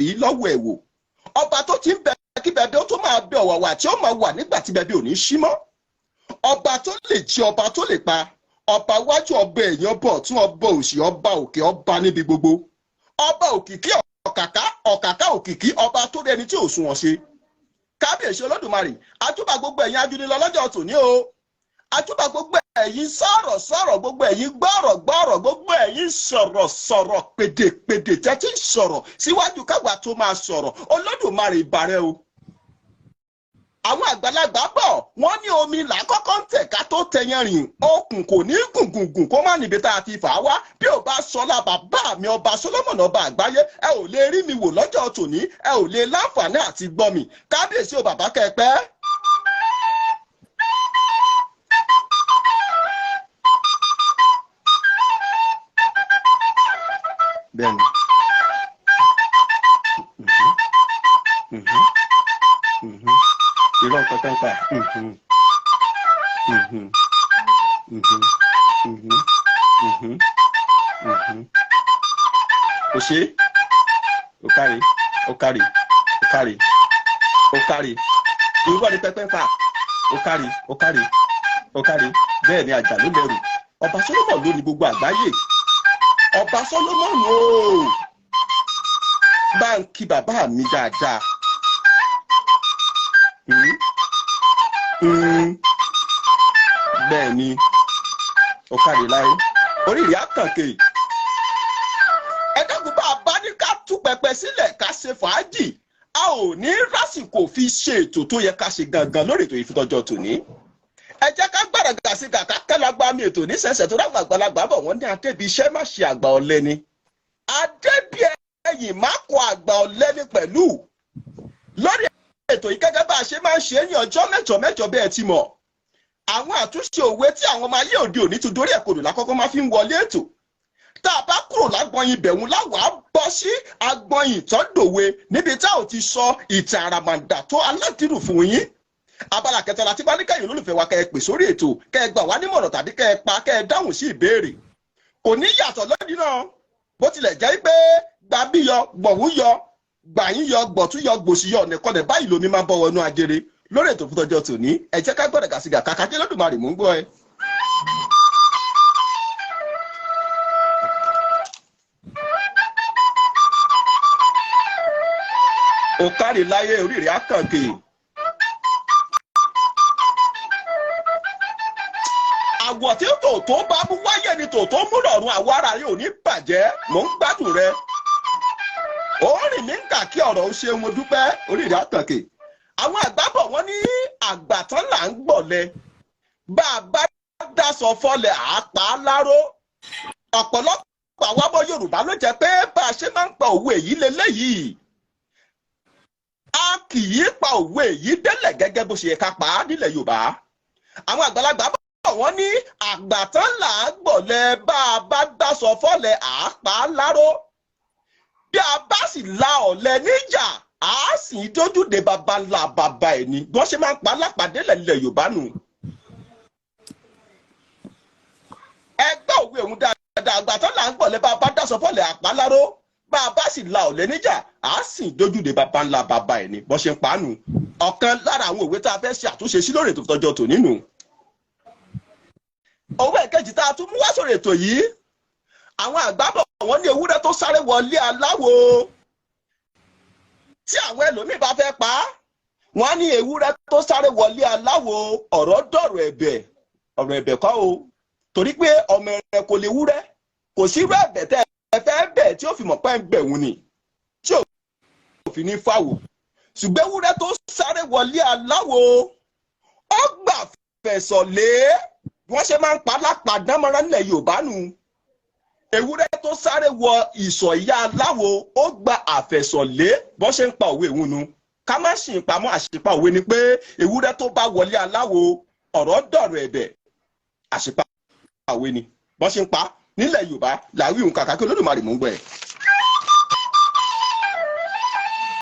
bí lọ́wọ́ ẹ̀ wò. Ọba tó ti ń bẹ kí bẹbẹ ó tó máa bẹ, ọ̀wàwà tí ó máa wà nígbà tí bẹbẹ ò ní sí mọ́. Ọba tó lè jí, ọba tó lè pa, ọba wájú, ọba ẹ̀yìn, ọba ọ̀tún, ọba òsì, ọba òkè, ọba níbi gbogbo, ọba òkìkí, ọ̀kàkà ọ̀kàkà òkìkí, ọba tó rí ẹni tí ò sunwọ̀n ṣe. Kábíyèsí Olódùmarè, àjúbà gbogbo ẹ̀yin ajúnilọ lọ́jọ́ tòní o. Àjúbà gbogbo ẹ̀yin sọ̀rọ̀ sọ̀rọ̀, gbogbo ẹ̀yin gbọ́rọ̀ gbọ́rọ̀, gbogbo ẹ̀yin sọ̀rọ̀ sọ̀rọ̀, pèdèpèdè tẹ́tí sọ̀rọ̀ síwájú káwa tó máa sọ̀rọ̀. Olódùmarè, ìbàrẹ̀ o. Àwọn àgbàlagbà bọ̀, wọ́n ní omi làkọ́kọ́ ń tẹ̀ ká tó tẹyàn rìn. Okùn kò ní gùngùngùn kó má níbi tá a ti fà á wá. Bí ò bá sọlá bàbá mi ọba Solomon, ọba àgbáyé, ẹ ò lè rí mi wò lọ́jọ́ tòní, ẹ ò lè láǹfààní àti gbọ́ mi. Kábíyèsí o, bàbá kẹpẹ́. Bẹ́ẹ̀ni. Irọ́ nǹkan tó ń pa. O ṣe, o kárí, o kárí, o kárí, o kárí. Irọ́ ni pẹpẹ ń pa. O kárí, o kárí, o kárí. Bẹ́ẹ̀ ni, àjà ló lẹ́rù. Ọba Solomon ló ní gbogbo àgbáyé. Ọba Solomon ooo, bá ń kí bàbá mi dáadáa. Bẹ́ẹ̀ ni, ó kárí láyé, oríire àkànkè. Ẹ dákun, bá a bá ní ká tú pẹpẹ sílẹ̀, ká ṣe fàájì, a ò ní rásìkò fi ṣe ètò tó yẹ ká ṣe gangan lórí ètò ìfitọ́jọ́ tòní. Ẹ jẹ́ ká gbàràgà sí kàkà kẹ́lágbá mi ètò nísẹ̀nsẹ̀ tó dágbà. Àgbàlagbà bọ̀, wọ́n ní adébi iṣẹ́ má ṣe àgbà ọ̀lẹ ni, adébi ẹ̀yìn má kọ àgbà ọ̀lẹ ni. Pẹ̀lú lórí ètò yìí, gẹ́gẹ́ bá a ṣe máa ń ṣe é ní ọjọ́ mẹ́jọ mẹ́jọ, bẹ́ẹ̀ ti mọ̀, àwọn àtúnṣe òwe tí àwọn ọmọ ayé òde òní ti dorí ẹ̀kodò lákọ́kọ́ máa fi ń wọlé ètò. Tá a bá kúrò lágbọ̀nyin bẹ̀rùn, láwàá bọ́ sí agbọ̀nyin ìtọ́dòwe, níbi tá ò ti sọ ìtàn àràmàǹdà tó aládìrú fún yín. Abala kẹta la ti bá ní kẹ́yìn olólùfẹ́ wa kẹ́ ẹ pè sórí ètò, kẹ́ ẹ gbà wá nímọ̀ràn tàbí kẹ́ ẹ pa kẹ́ ẹ dáhùn sí ìbéèrè. Kò ní yàtọ̀ lónìí náà, bó tilẹ̀ jẹ́ pé gbàbí yọ, gbọ̀hún yọ, gbàyín yọ, gbọ̀tún yọ, gbòsì yọ, nìkanlẹ̀ báyìí lomi máa ń bọ̀ wọnú ajere lórí ètò fún tọjọ́ tòní. Ẹ jẹ́ ká gbọ́dọ̀ gàsígà kàkà kí Olódùmarè, mò ń gbọ́ ẹ. Ó kárí láyé, oríire àkànkè. Àwọ̀ tí tòótọ́ bá mú wáyé ni tòótọ́ mú lọ́rùn. Àwọ̀ ara rẹ ò ní bàjẹ́, mò ń gbádùn rẹ. Ó rìn mí ń kà kí ọ̀rọ̀ ó ṣe, mo dúpẹ́, oríire àkànkè. Àwọn àgbà bọ̀, wọ́n ní àgbàtán là ń gbọ̀lẹ, bá a bá dáṣọ fọlẹ̀ àápá láró. Ọ̀pọ̀lọpọ̀ àwọn ọmọ Yorùbá ló jẹ́ pé bá a ṣe máa ń pa òwe yìí leléyìí, a kì í pa òwe yìí délẹ̀ gẹ́gẹ́ bó ṣe yẹ ká pa á nílẹ̀ Yorùbá. Àwọn àgbàlagbà bọ̀, wọ́n ní àgbàtán là ń gbọ̀lẹ, bá a bá dáṣọ fọlẹ̀ àápá láró, bí a bá sì la ọ̀lẹ níjà, a sì dójúde baba ńlá baba ẹ̀ ni. Bí wọ́n ṣe máa ń pa alápàdé lẹ̀ Yorùbá nù. Ẹgbẹ́ òwe òun dáadáa: àgbàtán là ń gbọ̀lẹ, bá a bá dáṣọ fọlẹ̀ àpá láró, bá a bá sì la ọ̀lẹ níjà, a sì dójúde baba ńlá baba ẹ̀ ni. Bọ́n ṣe ń pa á nù. Ọ̀kan lára àwọn òwe tá a fẹ́ ṣe àtúnṣe sí lórí ètò ìtọ́jọ́ tòní nù. Òwe kejì tá a tún mú wá sórí ètò yìí, àwọn àgbà bọ̀, wọ́n ní ewúrẹ́ tó sáré wọlé aláwo, tí àwọn ẹlòmíì bá fẹ́ pa á, wọ́n á ní ewúrẹ́ tó sáré wọlé aláwo, ọ̀rọ̀ dọ̀rọ̀ ẹ̀bẹ̀. Ọ̀rọ̀ ẹ̀bẹ̀ kọ́ o, torí pé ọmọ ẹ̀rẹ̀ kò lè wúrẹ́, kò sí irú ẹ̀bẹ̀ tẹ́ ẹ fẹ́ bẹ̀ tí ó fi mọ̀ pé ń bẹ̀ wù ni tí ò fi ní fáwò. Ṣùgbọ́n ewúrẹ́ tó sáré wọlé aláwo, ó gbà fẹ̀sọ̀ lé. Bí wọ́n ṣe máa ń pa lápàdánmọ́rán nílẹ̀ Yorùbá nù. Ewúrẹ́ tó sáré wọ ìsọ̀ ìyá aláwo, ó gba àfẹ̀sọ̀lé. Bọ́n ṣe ń pa òwe ìhun nu. Ká má sì ń pamọ́, àṣìpa òwe ni pé ewúrẹ́ tó bá wọlé aláwo, ọ̀rọ̀ dọ̀rọ̀ ẹ̀bẹ̀. Àṣìpa òwe ni. Bọ́n ṣe ń pa nílẹ̀ Yorùbá làwí òun. Kàkà kí Olódùmarè, mò ń gbọ́ ẹ̀.